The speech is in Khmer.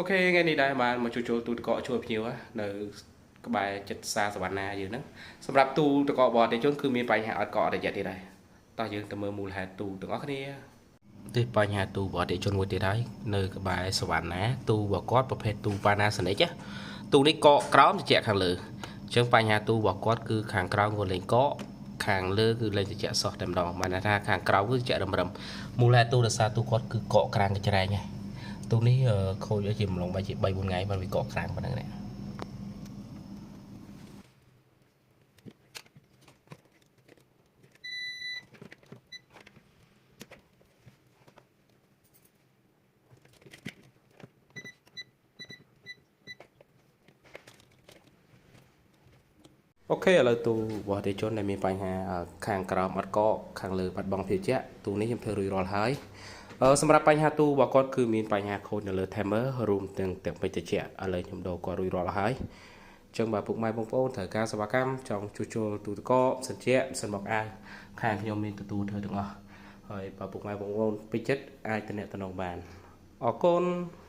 OK ថ្ងៃនេះដែរបានមកជួសជុលទូទឹកកកជួយភ្ញៀវនៅក្បែរចិត្តផ្សារសវណ្ណាយើងហ្នឹងសម្រាប់ទូទឹកកករបស់អតិថិជនគឺមានបញ្ហាអត់កករយៈទៀតដែរតោះយើងទៅមើលមូលហេតុទូទាំងអស់គ្នាទេបញ្ហាទូរបស់អតិថិជនមួយទៀតហើយនៅក្បែរសវណ្ណាទូរបស់គាត់ប្រភេទទូ Panasonic ណាទូនេះកកក្រោមត្រជាក់ខាងលើអញ្ចឹងបញ្ហាទូរបស់គាត់គឺខាងក្រោមក៏លេងកកខាងលើគឺលេងត្រជាក់សោះតែម្ដងបានថាខាងក្រោមគឺត្រជាក់រឹមរឹមមូលហេតុទូដោយសារទូគាត់គឺកកក្រាំងកញ្ច្រែងហ្នឹងទូនេះខូចជាម្លងបែរជា3 4ថ្ងៃបានវាកកក្រាំងប៉ុណ្ណឹងនេះ OK ឥឡូវទូរបស់អតិថិជនដែលមានបញ្ហាខាងក្រោមអត់កកខាងលើបាត់បង់ភាពជាក់ទូនេះខ្ញុំធ្វើរួចរាល់ហើយសម្រាប់បញ្ហាទូរបស់គាត់គឺមានបញ្ហាខូចនៅលើ timer រួមទាំងទាំងបិទត្រជាក់ឥឡូវខ្ញុំដូរគាត់រួចរាល់ហើយអញ្ចឹងបើពុកម៉ែបងប្អូនត្រូវការសេវាកម្មចង់ជួសជុលទូទឹកកកសិនជាសិនមកអាវខាងខ្ញុំមានទទួលធ្វើទាំងអស់ហើយបើពុកម៉ែបងប្អូនពេញចិត្តអាចទំនាក់ទំនងបានអរគុណ។